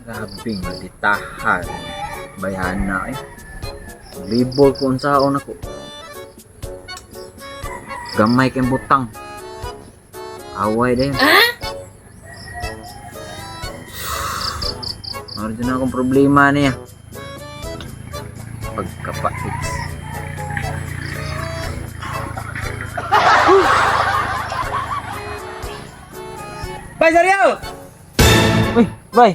Grabing maditahan. Bayana eh. Libol ko unsaon ako. Gamay kay butang. Away din. Meron din akong problema niya. Pagkapait. Bay, Seryo! Uy, bay.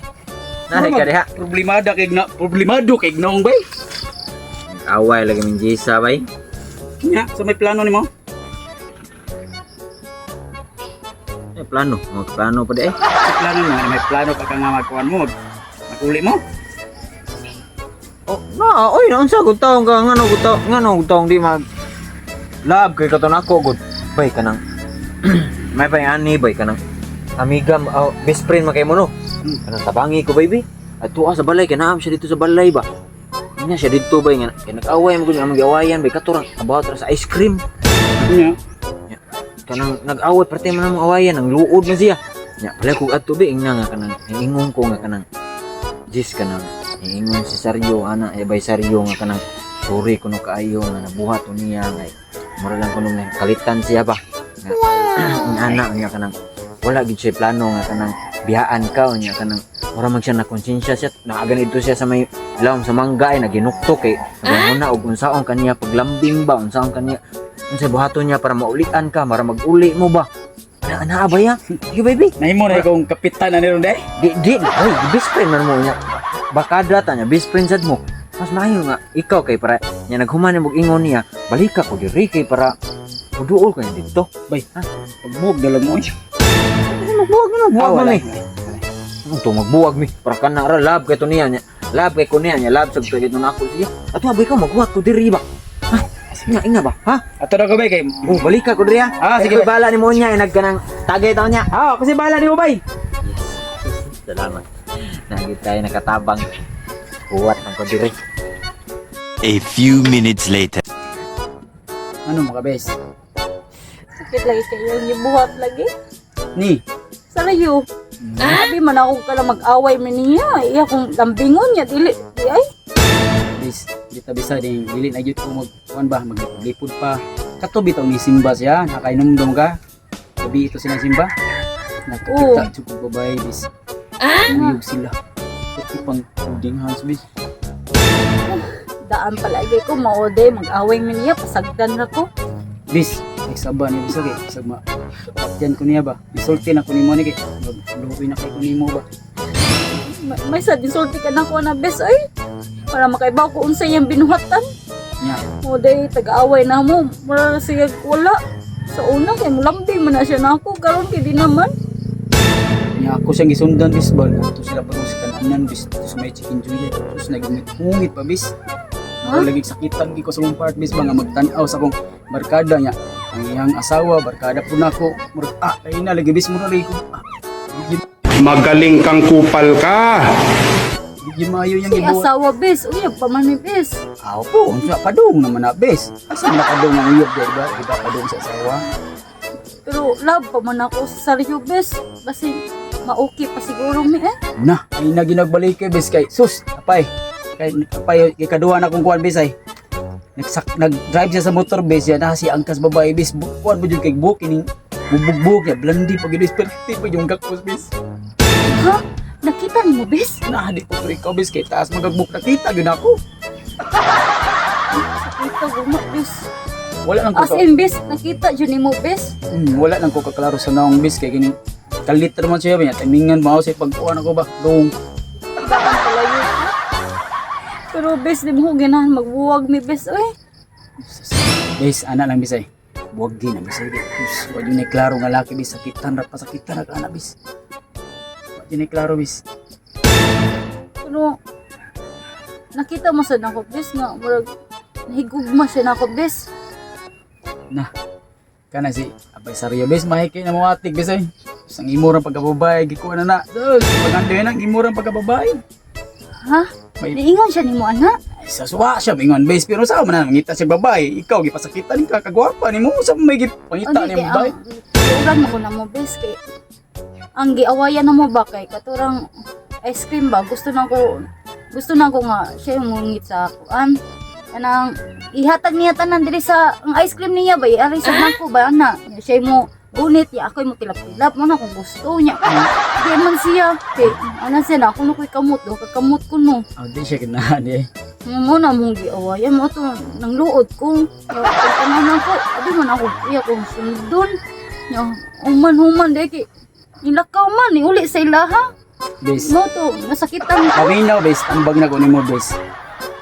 Nari ka diha. Problemada kay na problemado kay gnoong bay. Away lagi min Jisa, bay. Nya, sa may plano nimo? Eh, plano. Magplano pa di eh. Sa plano mo, may plano pa ka nga magkuan mo, maguli mo. Oh, na, oy, naunsa gud taong ka ngano gud taong ngano gud taong di mag lab kay katon ako gud. Bay kanang may pay ani bay kanang amiga oh, best friend man kay mo no. Kanang tabangi ko, baby. Adto sa balay kay naam siya dito sa balay ba. Nya siya didto bay nga kay nag-away man gud among giawayan bay katurang about ra sa ice cream. Nya. Kanang nag-away parte man among awayan ang luod man siya. Nya pala kog adto bi ingna nga kanang ingon ko nga kanang Jis kanang ingon si Sergio ana eh bay Sergio nga kanang sorry kuno kaayo nga nabuhat to niya nga mura lang kuno nga kalitan siya ba nga ang ana nga kanang wala gid siya plano nga kanang biyaan ka o niya kanang mura man siya na konsensya siya naa ganito siya sa may lawom sa mangga ay naginuktok kay naguna og unsaon kaniya paglambing ba unsaon kaniya unsay buhaton niya para maulian ka para maguli mo ba na naa ba ya? Sige, baby. Nahimo na ikaw ang kapitan na niron day. Di, di, oy, best friend man mo niya. Bakada ta niya, best friend sad mo. Mas maayo nga, ikaw kay para niya naghuman mo ingon niya, balika ko diri kay para muduol ko niya dito. Bay, ha? Pagbuhog dalag mo eh. Magbuwag na, magbuwag Ah, na wala. mi. Ano to, magbuwag mi. Para ka na ra, lab kay to niya niya. Lab kay ko niya niya, lab sa to na ako siya. Ato abay ka magbuwag ko diri ba? Ha? Inga, inga ba? Ha? Ato na ko bay kay. Oh, balika ko diri ha. Ah, sige, Ako'y bala ni mo niya, nagkanang tagay taon niya. Ah, kasi bahala nimo bay. Yes. Salamat. Nagit tayo nakatabang. Huwat ng ko diri. A few minutes later. Ano mga bes? Sakit lagi kayo yung buhat lagi. Ni, Sarayo. Sabi man ako ka lang mag-away man niya. Iya kung lambingon niya, dili, di ay. bis di ta bisa di dili na gyud ko mag kuan ba maglipod pa. Kato bitaw ni simba siya, nakainomdom ka. Gabi ito silang simba. Nakakita jud ko babae bis. Ah? sila. Pati pang holding hands bis. Daan palagi ko, maoday, mag-away man niya, pasagdan ra ko. Bis, nagsaba ni bisa kay bisag ma. Diyan ko niya ba. Isulti na ko nimo ni kay magluoy na kay ko nimo ba. May sad, insulti ka na ko na bes, ay. Para makaibaw ko unsa iyang binuhatan. Nya, Oday, tag-away na mo. Mura na siya wala. Sa una, kay mulambing man na siya na ako. Karon kay di naman. nya ako siyang gisundan bis ba. Ato sila pa sa kananan bis dito sa may chicken joy. Sus nagungit pa bis. Ha? Huh? Lagi sakitan gi ko sa mong part bis ba nga magtan-aw sa akong barkada niya. Ang iyang asawa barkada po nako. Murag ah ay na lagi bis murag lagi ko. Ah, di Magaling kang kupal ka. di maayo yang Si gibuhat. asawa bes, uyab pa man mi bes. Aw po, unsa padung naman na bes. Asa man nakadung ang uyab di ba? Di ba padung sa asawa? Pero love pa man ako sa saryo bes. Basi ma-okay pa siguro mi eh. Na, ay na ginagbalik kay bes kay sus, apay. Kay apay kay kaduha na kong kuan bes ay. Nagsak nag-drive siya sa motor bes ya na si angkas babae bes. Kuan mo jud kay buhok ining bubugbog ya blandi pag inis perti pa yung gakos bes. Ha? Nakita ni mo bes? Na di ko to ikaw bes kay taas magagbuk nakita gyud ako. Nakita guma bes. Wala lang ko As in bes, nakita jud ni mo bes. Wala lang ko kaklaro sa naong bes kay kining kalit man siya ba timingan mo sa pagkuan ako ba dong. Daan palayo ko. Pero bes, di mo ko ganahan magbuwag mi bes oy. Bes ana lang bes ay. Buwag din ang bes ay. Sus, wa jud ni klaro nga laki bes sakitan ra pasakitan ra ka ana bes. Wa jud ni klaro bes. Pero nakita mo sa nako bes nga murag nahigugma siya nako bes. Na. Kana si Abay Saryo bes mahikay na mo atik bes ay. Sus, ang imurang pagkababae gikuan na na. Sus, paganda ang imurang pagkababae. Ha? May Niingon siya nimo ana? Ay, sa suwa siya bingon bes pero sa man mangita siya babae ikaw gipasakitan ka kagwapa nimo sa may gipangita Hindi, ni kay babae. ang tuuran mo ko na mo bes kay ang giawayan na mo ba kay katurang ice cream ba, gusto na ko nga siya yung mungit sa kuan. Kanang ihatag niya tanan diri sa ang ice cream niya ba, iari sa nako ba ana. Siya mo gunit ya ako mo tilap-tilap mo na kung gusto niya. Di man siya kay ana siya na ako no ko'y kamot do kakamot ko no. Oh, di siya ganahan eh. Mo na mong giawayan mo to nang luod ko. Ya pagtanaw ko, abi man ako iya kong sundon. Ya human-human di kay nilakaw man ni uli sa ilaha. Bes, Mo to nasakitan ko. paminaw bes, ambag na ko nimo bes.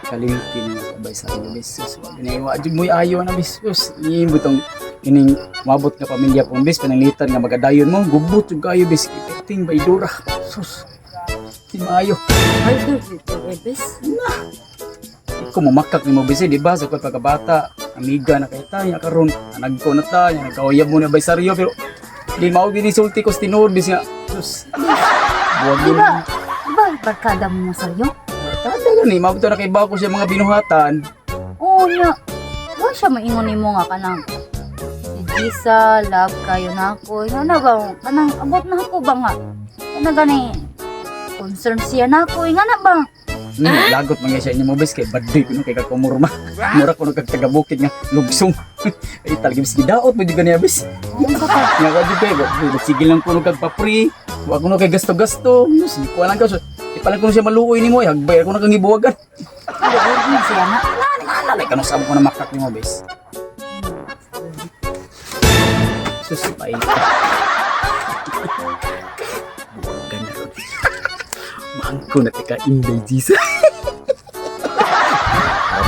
Kalimti nimo sa bay sa inyo bes. Sus, wag na wa jud mo'y ayo na bes. Sus, butong ining mabot nga pamilya po bes, pananglitan nga magadayon mo, gubot jud kayo bes. Kiting baydura. Sus. Di maayo. Ay, dito, bes. Ikaw mamakak nimo bes, eh, di ba? Sa kwan pagkabata, amiga na kay ta, nya karon nagko na ta, nya nagkauyab mo na bay saryo pero di mao gini sulti ko sa tinuod bis nga. Sus. Buwag Di yun. ba? Di ba barkada mo sa'yo? Tada gani, mabot na kay bako siya mga binuhatan. Oo na. Wa siya maingon nimo nga kanang si Gisa, love kayo na ako. Nga na ba? Kanang abot na ako ba nga? Kana gani concern siya na ako. Nga na ba? Lagot man siya inyo mo bes kay baddoy kuno kay kakumurma. Mura kuno kag taga bukid nga lugsong. Ay talaga bis gidaot mo jud ganiya bes. Unsa ka? Nga wa jud kay sige lang kuno kag papri. Wa kuno kay gasto-gasto. Sige ko lang ka so. Di pala kuno siya maluoy nimo ay hagbay ako na kang gibuwagan. Luod na siya na. Alay kanong sabo ko na makak nimo bes. Sus pay. Buwagan na ron. Maangko na tika Inday Jesus.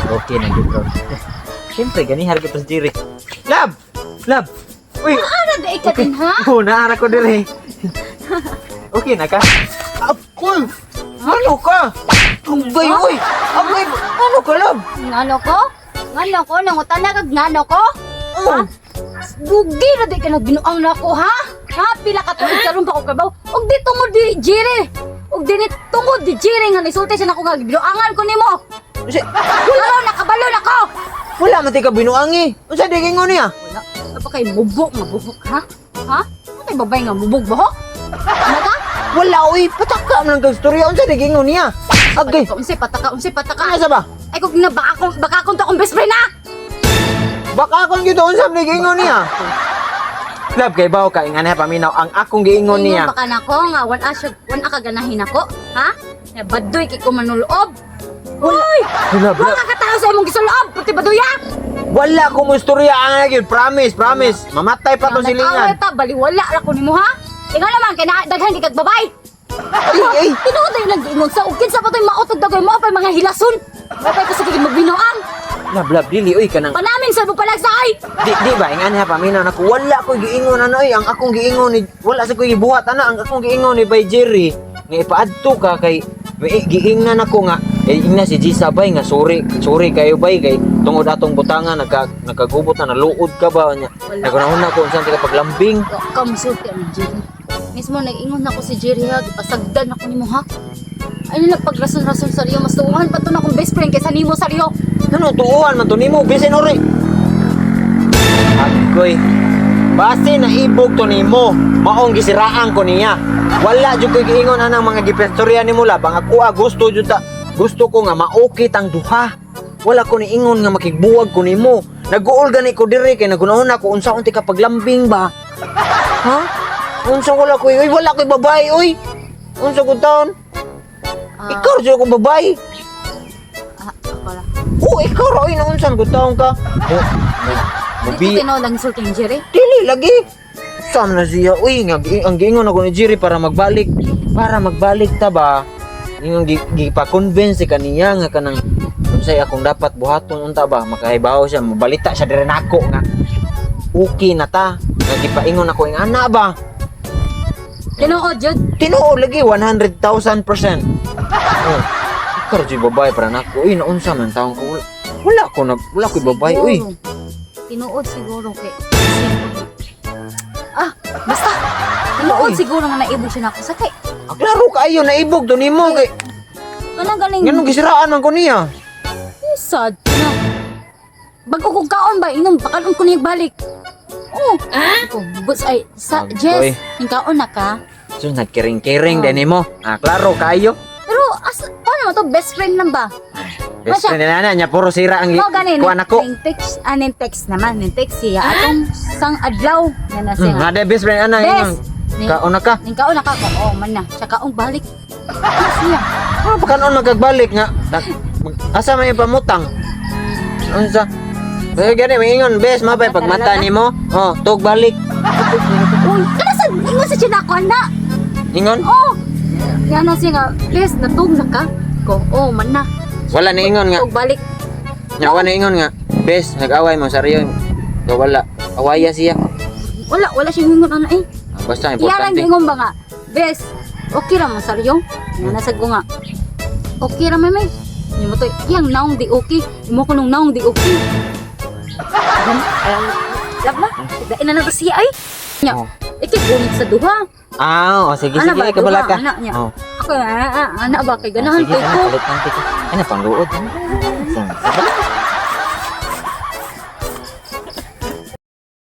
Okay na gyud bro. Siyempre gani harga to si Jerry. Lab! Lab! Uy, Ano di ka din ha? oh, naara ko dire. Okay na ka? Ako! Ano ka? Agay, uy! Agay! Ano ka, love? Ngano ko? Ngano ko? Nangutan na kag ngano ko? Oh. Bugi na di ka nagbinuang na ako ha? Ha? Pila ka tuig karon pa ko kabaw. Og di tungod di Jerry. Og di ni tungod di Jerry nga nisulti siya nako nga gibinuangan ko nimo. Wala nakabalo na ko. Wala man ka binuangi. Unsa di gingon niya? Wala. Apa kay mubok nga buhok ha? Ha? Ano kay babay nga mubog buhok? Ano ka? Wala uy, pataka man lang kag storya unsa di gingon niya? Agay, Pataka unsay pataka unsay pataka. ano sa ba? Ay kung na baka akong to akong best friend ha. Baka akong gyud unsa di gingon niya? Love kay bawo ka ingana paminaw ang akong giingon niya. Ingon pa ka nako nga wan a siya wan a ka ganahin ako, ha? Ya badoy kay ko manulob. Uy! Love, Wa love. ka katao sa imong gisulob, puti baduya. Wala ko mo istorya ang gyud, promise, promise. Mamatay pa tong silingan. Nag-away ta, baliwala ra ko nimo ha. Ikaw naman kay na daghan kay kag babay. Ay, ay. Tinuod na yung nag-ingon sa ug kinsa pa to'y mautog dagoy mo pa mga hilason. Mapay ko sa gigid magbinuang. Love, love, dili uy kanang Panamin sa mo palag sa ay. di ba ingana paminaw nako wala ko giingon ano oy, ang akong giingon ni wala sa ko gibuhat ana ang akong giingon ni by Jerry nga ipaadto ka kay may giingnan ako nga eh, ingna si Gisa bay nga sorry sorry kayo bay kay tungod atong butangan nagkagubot na naluod ka ba nya Wala. nagunahon ko unsa ka paglambing. Wa ka musulti ang Jerry. Mismo nag-ingon na ko si Jerry ha, gipasagdan ako nimo ha. Ay nila pagrason-rason sa Rio, mas tuuhan pa to na akong best friend kaysa nimo sa Rio. Ano tuuhan man to nimo bisin ori. Agoy. Base na ibog to nimo, maong gisiraan ko niya. Wala jud ko'y giingon anang mga gipestorya nimo labang ako ah, gusto jud ta gusto ko nga maokit ang duha. Wala ko niingon nga makigbuwag ko nimo. Naguol gani ko diri kay nagunahon ako unsa unti ka paglambing ba. Ha? Unsa wala ko oy wala ko'y babae oy. Unsa ko taon? Ah. Ikaw jud akong babae. Ah, ako ra. Oh, ikaw ra oy naunsan ko taon ka. Oh, Hindi ko tinuod ang insulti ni Jerry. Dili lagi. Sam na siya. Uy, nga, ang giingon ako ni Jerry para magbalik. Para magbalik ta ba? Ingon gipa-convince si kaniya nga kanang unsay akong dapat buhaton unta ba makahibaw siya mabalita siya diri nako nga okay na ta nga gipaingon ako ing ana ba. Tinuod jud. Tinuod lagi 100,000%. Oh, ikaw ra jud babae para nako uy naunsa man taon ko wala, wala ko nag wala ko'y babae uy. Siguro. Tinuod siguro kay Ah, basta. Tinuod Uy. siguro nga naibog siya nako sa kay. Ah, klaro kaayo naibog to nimo kay Kanang galing. nganong gisiraan man ko niya. Eh, sad na. Bago kong kaon ba, inom, bakaon ko niya balik. Oh, ah? Bus, ay, sa, Agoy. Jess, yung kaon na ka. So nagkiring-kiring Oh. din mo. Ah, klaro kayo. Pero as ano naman to, best friend lang ba? Best Masya- friend nila na niya puro sira ang Mo gani kuan ako. ning text, aning text naman, ning text siya atong sang adlaw nga na siya. Nga de best friend ana Best. ingon. Kauna ka. Ning kaon na ka ko, oh man na, siya kaong balik. Ano siya? Ah, baka noon magagbalik nga. Asa may pamutang? Unsa? Eh, gani maingon, bes, mapay pagmata nimo. Oh, tug balik. Uy, kana sa ingon sa siya na na. Ingon? Oh. Nga na siya nga, bes natug na ka. Ko, oh man na. Wala na ingon nga. Tug balik. Nya wala na ingon nga. Bes, nag-away mo saryo. Ko wala. Awaya siya. Wala, wala siya ingon ana eh. Ah, basta Iya lang importante. ingon ba nga, bes, okay ra man saryo. Nga na sad ko nga. Okay ra man may. Nimo to, iyang naong di okay. Imo ko nung naong di okay. Love na. Dain na na to siya ay. Nya, Oh. ikigunit sa duha. Ah, oh, sige Ana sige, ba, kabala duha, ka. ana niya. Oh. Ako, ana ba kay ganahan Sige, kay ana ko. palit ang tika. Ana pangluod. Sige.